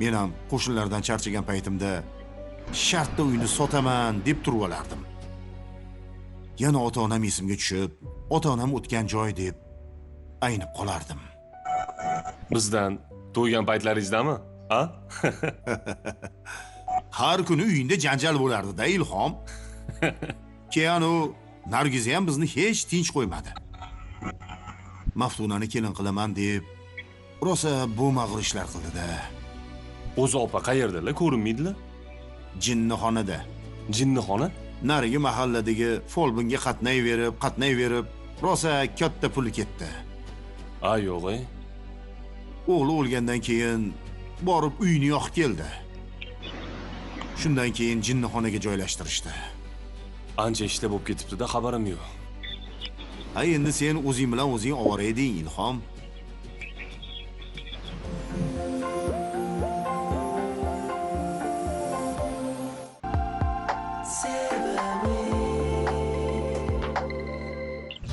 Speaker 1: Men ham qo'shnilardan charchagan paytimda shartta uyni sotaman deb turib olardim. Yana ota-onam esimga tushib, ota-onam o'tgan joy deb aynib qolardim.
Speaker 8: Bizdan to'ygan paytlaringizdami? Ha?
Speaker 1: Har kuni uyingda janjal bo'lardi-da, Ilhom. Keyin u Nargiza ham bizni hech tinch qo'ymadi. Maftunani kelin qilaman deb rosa bo'lmag'ur ishlar qildi-da.
Speaker 8: O'zi opa qayerdalar, ko'rinmaydilar?
Speaker 1: Jinnixonada.
Speaker 8: Jinnixona?
Speaker 1: Narigi mahalladagi folbinga qatnayverib, rosa katta puli ketdi.
Speaker 8: A, yo'q-ey.
Speaker 1: O'g'li o'lgandan keyin borib uyini yoqib keldi. Shundan keyin jinnixonaga joylashtirishdi.
Speaker 8: Ancha ishda bo'lib ketibdi-da, xabarim yo'q.
Speaker 1: Ha, endi sen o'zing bilan o'zing ovora eding, Ilhom.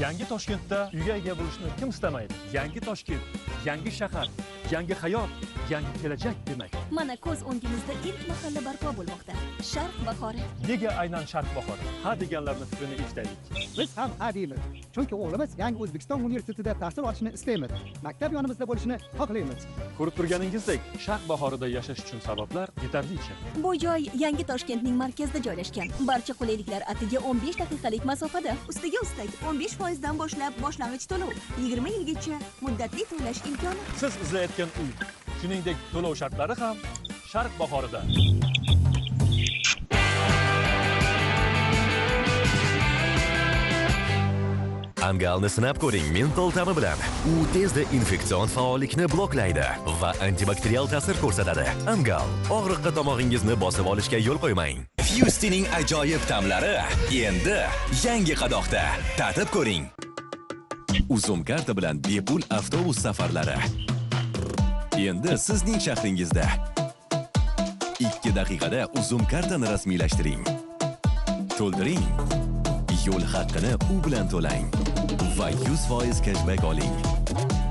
Speaker 16: Yangi Toshkentda uyga ega bo'lishni kim istamaydi? Yangi Toshkent, yangi shahar, yangi hayot, yangi kelajak demak.
Speaker 10: Mana ko'z o'ngimizda ilk mahalla barpo bo'lmoqda. Sharq bahori.
Speaker 16: Nega aynan Sharq bahori? Ha deganlarning fikrini eshitaylik.
Speaker 11: Biz ham ha deymiz. Chunki o'g'limiz Yangi O'zbekiston universitetida tahsil olishini istaymiz. Maktab yonimizda bo'lishini xohlaymiz.
Speaker 16: Ko'rib turganingizdek, Sharq bahorida yashash uchun sabablar yetarlicha.
Speaker 10: Bu joy Yangi Toshkentning markazida joylashgan. Barcha qulayliklar atiga 15 daqiqalik masofada. Ustiga ustak 15% dan boshlab boshlang'ich to'lov, 20 yilgacha muddatli to'lash imkoni.
Speaker 16: Siz izlayotgan uy, shuningdek to'lov shartlari ham Sharq bahorida.
Speaker 12: Angalni sinab ko'ring mentol ta'mi bilan. U tezda infeksion faollikni bloklaydi va antibakterial ta'sir ko'rsatadi. Angal, og'riqqa tomog'ingizni bosib olishga yo'l qo'ymang. Fustining ajoyib ta'mlari endi yangi qadoqda. Tatib ko'ring. Uzum karta bilan bepul avtobus safarlari. Endi sizning shahringizda. 2 daqiqada Uzum kartani rasmiylashtiring. To'ldiring. Yo'l haqqini u bilan to'lang va 100% cashback oling.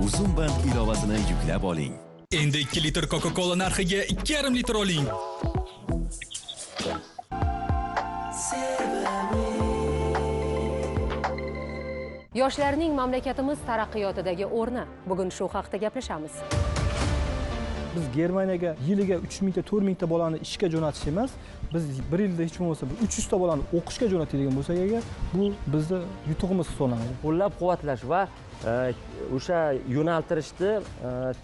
Speaker 12: Uzum bank ilovasini yuklab oling.
Speaker 13: Endi 2 litr Coca-Cola narxiga 2,5 litr oling.
Speaker 14: Yoshlarning mamlakatimiz taraqqiyotidagi o'rni. Bugun shu haqda gaplashamiz.
Speaker 15: Biz Germaniyaga yiliga 3 mingta, 4 mingta bolani ishga jo'natish emas, biz bir yilda hech bo'lmasa 300 ta bolani o'qishga jo'natadigan bo'lsak agar, bu bizni yutug'imiz hisoblanadi.
Speaker 17: Qo'llab-quvvatlash va o'sha yo'naltirishni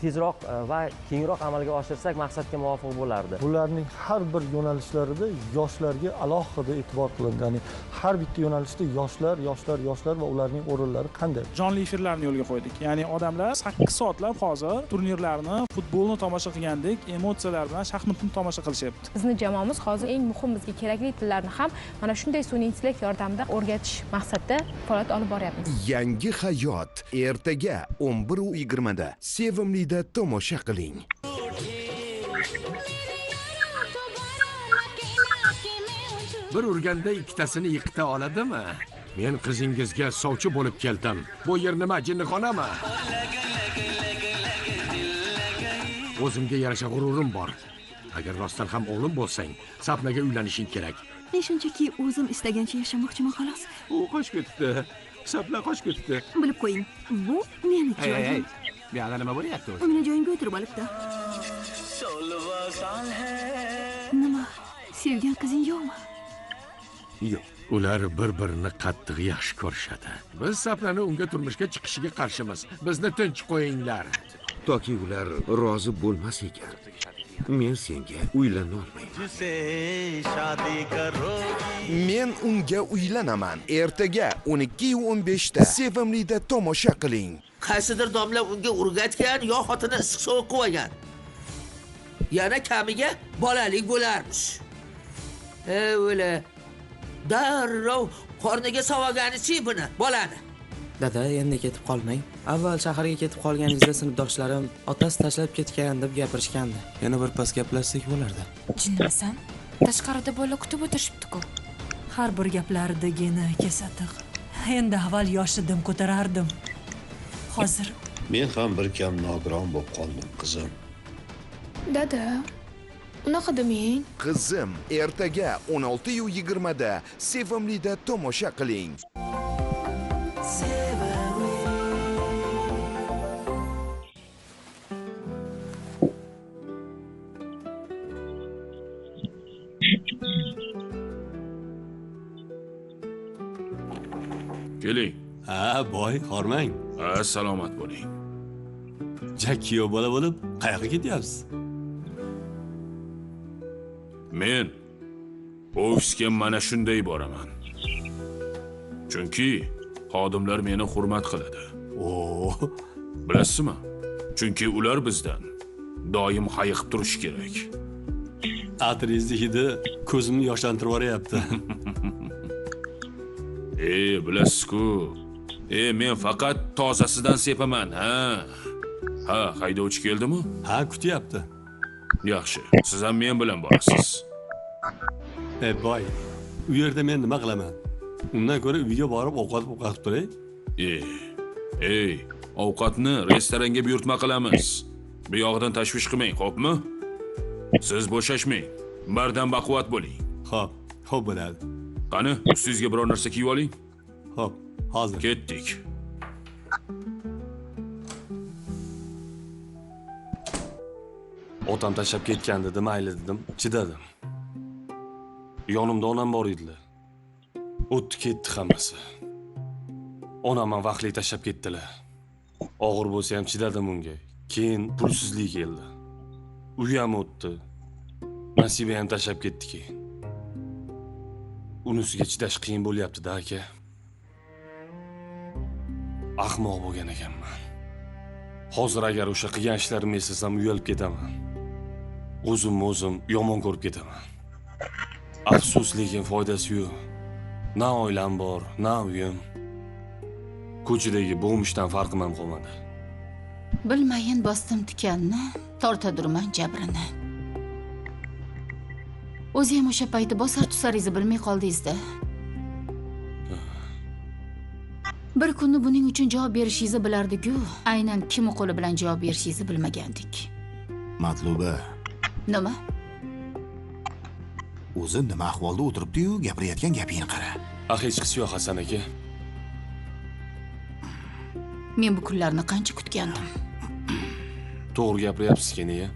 Speaker 17: tezroq va kengroq amalga oshirsak maqsadga muvofiq bo'lardi.
Speaker 18: Bularning har bir yo'nalishlarida yoshlarga alohida e'tibor qilindi. Ya'ni har bitta yo'nalishda yoshlar, yoshlar, yoshlar va ularning o'rinlari qanday?
Speaker 19: Jonli efirlarni yo'lga qo'ydik. Ya'ni odamlar 8 soatlab hozir turnirlarni, futbolni tomosha qilgandek emotsiyalar bilan shaxmatni tomosha qilishyapti.
Speaker 20: Bizni jamoamiz hozir eng muhim bizga kerakli tillarni ham mana shunday sun'iy intellekt yordamida o'rgatish maqsadida faoliyat olib boryapmiz.
Speaker 23: Yangi hayot ertaga 11:20 da Sevimlida tomosha qiling.
Speaker 22: Bir urganda ikkitasini yiqita oladimi? Men qizingizga sovchi bo'lib keldim. Bu yer nima, jinnixonami? O'zimga yarasha g'ururim bor. Agar rostdan ham o'g'lim bo'lsang, Sapnaga uylanishing kerak.
Speaker 10: Men shunchaki o'zim istagancha yashamoqchiman xolos.
Speaker 22: U qochib ketibdi. Sapna qochib ketibdi.
Speaker 10: Bilib qo'ying, bu meni joyim.
Speaker 22: Bu yoqda nima bo'lyapti o'zi?
Speaker 10: U meni joyimga o'tirib olibdi. Nima? Sevgan qizing yo'qmi?
Speaker 22: Yo'q. Ular bir-birini qattiq yaxshi ko'rishadi. Biz Sapnani unga turmushga chiqishiga qarshimiz. Bizni tinch qo'yinglar.
Speaker 30: Toki ular rozi bo'lmas ekan, men senga uylana olmayman.
Speaker 23: Men unga uylanaman. Ertaga 12:15 da Sevimlida tomosha qiling.
Speaker 31: Qaysidir domla unga o'rgatgan yo xotini issiq sovuq qo'ygan. Yana kamiga bolalik bo'larmish. O'la. Darrov qorniga savaganichi buni, bolani.
Speaker 32: Dada, endi ketib qolmang. Avval shaharga ketib qolganingizda sinfdoshlarim otasi tashlab ketgan deb gapirishgandi.
Speaker 29: Yana bir pas gaplashsak bo'lardi.
Speaker 24: Jinnimisan? Tashqarida bola kutib o'tirishibdi-ku.
Speaker 5: Har bir gaplaridagina kesatiq. Endi avval yoshidim, ko'tarardim. Hozir
Speaker 33: men ham bir kam nogiron bo'lib qoldim, qizim.
Speaker 24: Dada, unaqa demang.
Speaker 23: Qizim, ertaga 16:20 da Sevimlida tomosha qiling.
Speaker 2: Keling.
Speaker 21: Ha, boy, hormang.
Speaker 2: Ha, salomat bo'ling.
Speaker 21: Kuyov bola bo'lib qayoqqa ketyapsiz?
Speaker 2: Men ofisga mana shunday boraman. Chunki xodimlar meni hurmat qiladi. Bilasizmi? Chunki ular bizdan doim hayiqib turishi kerak.
Speaker 21: Atiringizni hidi ko'zimni yoshlantirib yuboryapti.
Speaker 2: Bilasiz-ku. Men faqat tozasidan sepaman, ha. Ha, haydovchi keldimi?
Speaker 21: Ha, kutyapti.
Speaker 2: Yaxshi, siz ham men bilan borasiz.
Speaker 21: Boy, u yerda men nima qilaman? Undan ko'ra uyga borib ovqat qilib turay.
Speaker 2: Ey, ovqatni restoranga buyurtma qilamiz. Bu yog'idan tashvish qilmang, xo'pmi? Siz bo'shashmang. Bardam baquvvat bo'ling.
Speaker 21: Xo'p, xo'p bo'ladi.
Speaker 2: Qani, ustingizga biror narsa kiyib oling.
Speaker 21: Xo'p, hozir.
Speaker 2: Ketdik.
Speaker 29: Otam tashlab ketgan dedi, mayli dedim, chidadim. Yonimda onam bor edilar. O'tdi ketdi hammasi. Onam ham vaqtli tashlab ketdilar. Og'ir bo'lsa ham chidadim unga. Keyin pulsizlik keldi. U ham o'tdi. Nasiba ham tashlab ketdi keyin. Unisiga chidash qiyin bo'lyapti-da aka. Ahmoq bo'lgan ekanman. Hozir agar o'sha qilgan ishlarimni eslasam uyalib ketaman. O'zimni o'zim yomon ko'rib ketaman. Afsus, lekin foydasi yo'q. Na oilam bor, na uyim. Ko'chadagi bo'mishdan farqim ham qolmadi.
Speaker 1: Bilmayin bosdim tikanni, tortadurman jabrini. O'zi ham o'sha payti bosar tusaringizni bilmay qoldingiz-da. Bir kuni buning uchun javob berishingizni bilardik-ku, aynan kim qo'li bilan javob berishingizni bilmagandik.
Speaker 3: Matluba.
Speaker 1: Nima?
Speaker 3: O'zi nima ahvolda o'tiribdi-yu, gapirayotgan gapingni qara.
Speaker 29: Ah, hech qisi yo'q Hasan aka.
Speaker 1: Men bu kunlarni qancha kutgandim.
Speaker 29: To'g'ri gapiryapsiz-ku, nega?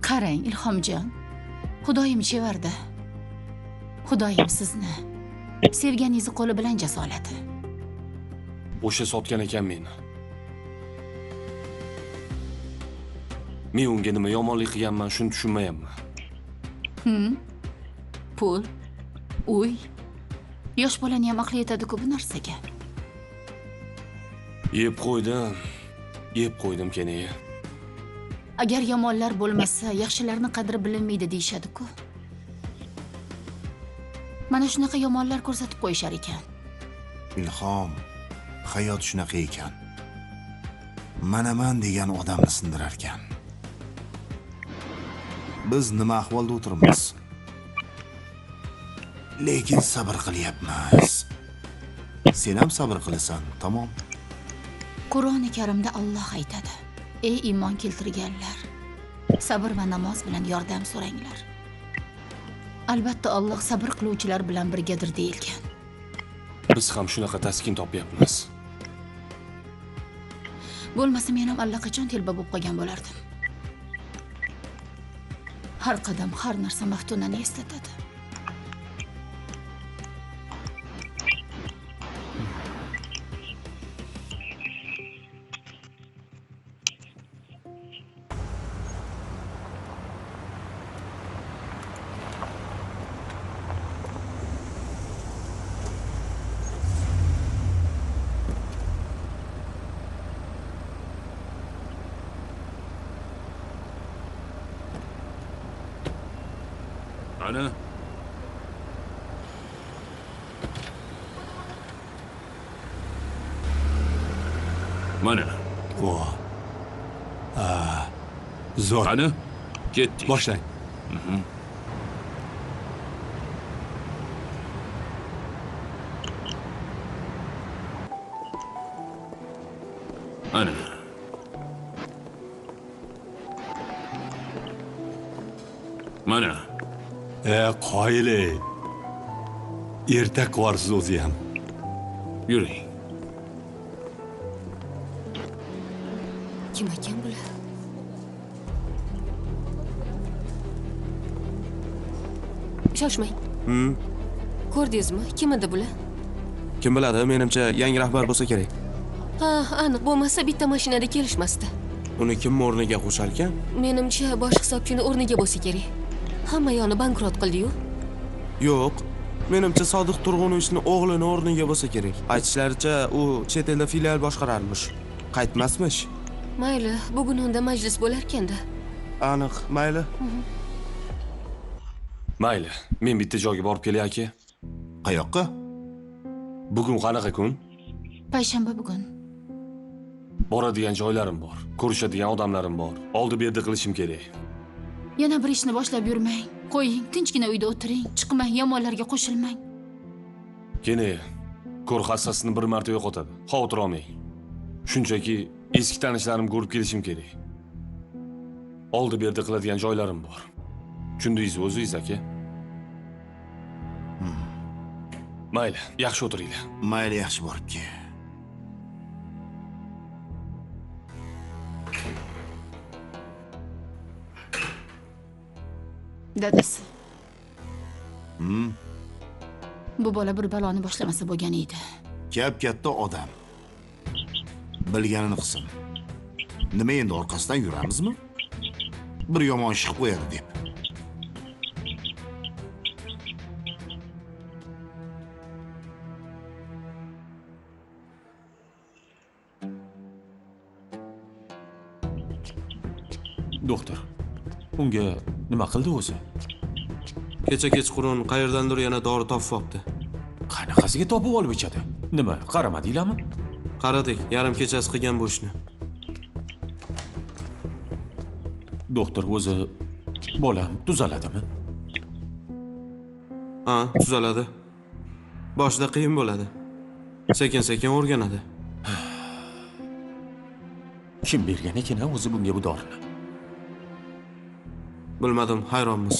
Speaker 1: Qarang, Ilhomjon. Xudoyim chevardi. Xudoyim sizni sevganingizni qo'li bilan jazoladi.
Speaker 29: O'sha sotgan ekan meni. Men unga nima yomonlik qilganman, shuni tushunmayapman.
Speaker 1: Pul, uy, yosh bolani ham aqli yetadi-ku bu narsaga.
Speaker 29: Yeb qo'ydim. Yeb qo'ydim kenaga.
Speaker 1: Agar yomonlar bo'lmasa, yaxshilarning qadri bilinmaydi deyishadi-ku. Mana shunaqa yomonlar ko'rsatib qo'yishar ekan.
Speaker 3: Ilhom, hayot shunaqa ekan. Manaman degan odamni sindirar ekan. Biz nima ahvolda o'tiribmiz? Lekin sabr qilyapmiz. Sen ham sabr qilasan, tamom.
Speaker 1: Qur'oni Karimda Alloh aytadi: "Ey iymon keltirganlar, sabr va namoz bilan yordam so'ranglar. Albatta Alloh sabr qiluvchilar bilan birgadir" deyilgan.
Speaker 29: Biz ham shunaqa taskin topyapmiz.
Speaker 1: Bo'lmasa men ham allaqachon telba bo'lib qolgan bo'lardim. Har qadam, har narsa Maftunani eslatadi.
Speaker 2: Ana. Mana.
Speaker 21: Vo. Zo'r.
Speaker 2: Qani, ketdik.
Speaker 21: Boshlang.
Speaker 2: Ana. Mana.
Speaker 21: Qoyil. Erta qivorsiz o'zi ham.
Speaker 2: Yuring.
Speaker 24: Kim ekan bular? Shoshmang. Ko'rdingizmi? Kim edi bular?
Speaker 29: Kim biladi, menimcha yangi rahbar bo'lsa kerak.
Speaker 24: Ha, aniq bo'lmasa bitta mashinada kelishmasdi.
Speaker 29: Uni kim o'rniga qo'shar ekan?
Speaker 24: Menimcha bosh hisobchini o'rniga bo'lsa kerak. Hamma yoni bankrot qildi-yu.
Speaker 29: Yo'q, menimcha Sodiq Turg'unovichning o'g'lini o'rniga bo'lsa kerak. Aytishlaricha, u chet elda filial boshqararmish. Qaytmasmish.
Speaker 24: Mayli, bugun unda majlis bo'larkan-da.
Speaker 29: Aniq, mayli. Mayli, men bitta joyga borib kelay aka.
Speaker 3: Qayoqqa?
Speaker 29: Bugun qanaqa kun?
Speaker 1: Payshanba bugun.
Speaker 29: Boradigan joylarim bor, ko'rishadigan odamlarim bor. Oldi berdi qilishim kerak.
Speaker 1: Yana bir ishni boshlab yurmang. Qo'ying, tinchgina uyda o'tiring, chiqmang, yomonlarga qo'shilmang.
Speaker 29: Kene, ko'r hassasini bir marta yo'qotadi. Xavotir olmang. Shunchaki eski tanishlarimni ko'rib kelishim kerak. Oldi berdi qiladigan joylarim bor. Tushundingiz o'zingiz aka?
Speaker 4: Mayli, yaxshi o'tiringlar.
Speaker 3: Mayli, yaxshi borib kel.
Speaker 1: Dadasi. Bu bola bir baloni boshlamasa bo'lgan edi.
Speaker 3: Kap-katta odam. Bilganini qilsin. Nima endi orqasidan yuramizmi? Bir yomon ish qilib qo'yadi deb.
Speaker 2: Doktor, unga nima qildi o'zi?
Speaker 29: Kecha kechqurun qayerdandir yana dori topib olibdi.
Speaker 2: Qanaqasiga topib olib ichadi? Nima, qaramadinglarmi?
Speaker 29: Qaradik, yarim kechasi qilgan bu ishni.
Speaker 2: Doktor o'zi bolam tuzaladimi?
Speaker 29: Ha, tuzaladi. Boshida qiyin bo'ladi. Sekin-sekin o'rganadi.
Speaker 2: Kim bergan ekan o'zi bunga bu dorini?
Speaker 29: Bilmadim, hayronmiz.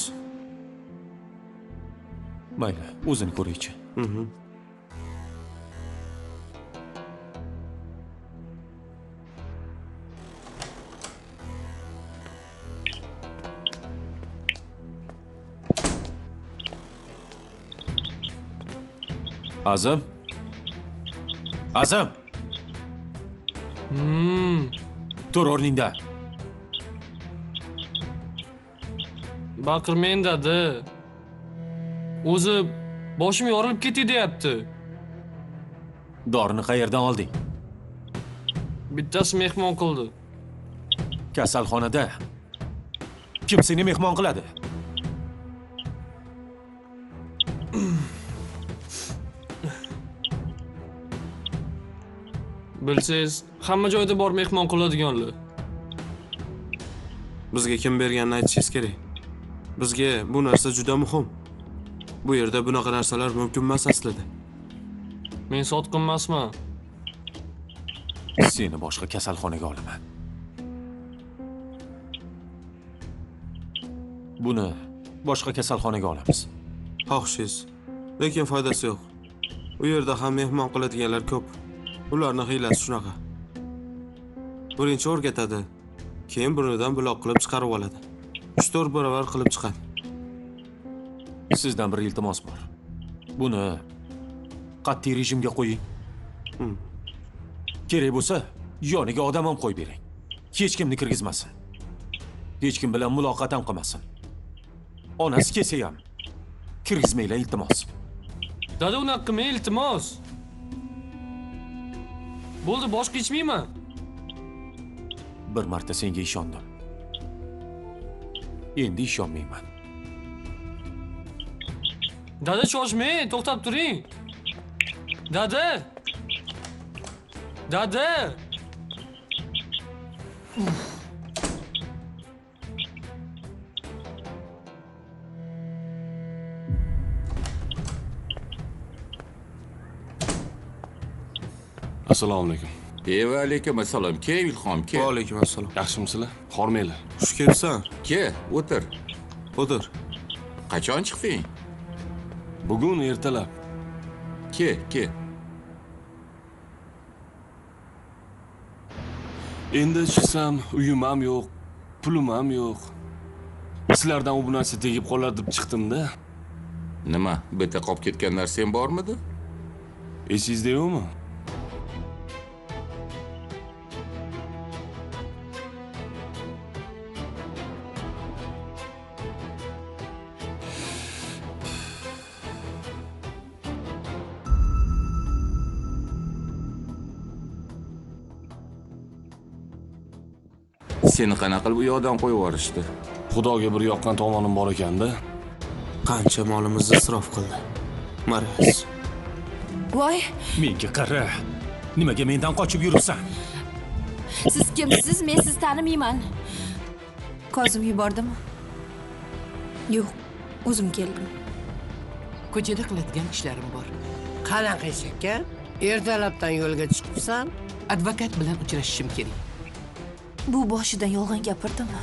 Speaker 2: Mayli, o'zini ko'raychi. Azim. Azim. Tur o'rningda.
Speaker 6: Baqirmang dada. O'zi boshim yorilib ketdi deyapti.
Speaker 2: Dorini qayerdan olding?
Speaker 6: Bittasi mehmon qildi.
Speaker 2: Kasalxonada kim seni mehmon qiladi?
Speaker 6: Bilsangiz, hamma joyda bor mehmon qiladiganlar.
Speaker 29: Bizga kim berganini aytishingiz kerak. Bizga bu narsa juda muhim. Bu yerda bunaqa narsalar mumkin emas aslida.
Speaker 6: Men sotqin emasman.
Speaker 2: Seni boshqa kasalxonaga olaman. Buni boshqa kasalxonaga olamiz.
Speaker 29: Xohishingiz, lekin foydasi yo'q. U yerda ham mehmon qiladiganlar ko'p. Ularning hiylasi shunaqa. Birinchi o'rgatadi, keyin burnidan buloq qilib chiqarib oladi. 3-4 barobar qilib chiqadi.
Speaker 2: Sizdan bir iltimos bor. Buni qat'iy rejimga qo'ying. Kerak bo'lsa, yoniga odam ham qo'yib bering. Hech kimni kirgizmasin. Hech kim bilan muloqot ham qilmasin. Onasi kelsa ham kirgizmanglar, iltimos.
Speaker 6: Dada, unaqa qilmang, iltimos. Bo'ldi, boshqa ichmayman.
Speaker 2: Bir marta senga ishondim. Endi ishonmayman.
Speaker 6: Dada, shoshmang, to'xtab turing. Dada! Dada!
Speaker 4: Assalomu alaykum.
Speaker 30: Va alaykum assalom. Kel Ilhom, kel.
Speaker 29: Va alaykum assalom.
Speaker 4: Yaxshimisizlar? Hormanglar.
Speaker 29: Xush kelibsan.
Speaker 30: Kel, o'tir.
Speaker 29: O'tir.
Speaker 30: Qachon chiqding?
Speaker 4: Bugun ertalab.
Speaker 30: Kel, kel.
Speaker 4: Endi chiqsam, uyim ham yo'q, pulim ham yo'q. Sizlardan u bu narsa tegib qolar deb chiqdim-da.
Speaker 30: Nima, bitta qolib ketgan narsang bormidi?
Speaker 4: Esingizda yo'qmi?
Speaker 30: Seni qanaqa qilib u yoqdan qo'yib yuborishdi?
Speaker 4: Xudoga bir yoqqan tomonim bor ekanda.
Speaker 29: Qancha molimizni isrof qildi. Maraz.
Speaker 5: Voy,
Speaker 2: menga qara. Nimaga mendan qochib yuribsan?
Speaker 5: Siz kimsiz? Men sizni tanimayman.
Speaker 7: Kozim yubordimi? Yo'q, o'zim keldim.
Speaker 8: Ko'chada qiladigan ishlarim bor. Qanaqa ish ekan? Ertalabdan yo'lga chiqibsan, advokat bilan uchrashishim kerak.
Speaker 5: Bu boshidan yolg'on gapirdimi?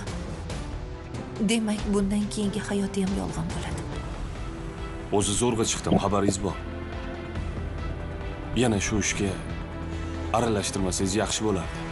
Speaker 5: Demak, bundan keyingi hayoti ham yolg'on bo'ladi.
Speaker 4: O'zi zo'rg'a chiqdim, xabaringiz bor. Yana shu ishga aralashtirmasangiz yaxshi bo'lardi.